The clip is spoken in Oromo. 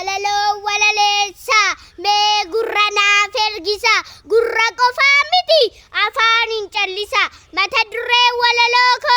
Walaloo walaleessaa mee gurra naaf ergisa. Gurra qofaa miti afaan hin callisa. Mata duree walaloo koo.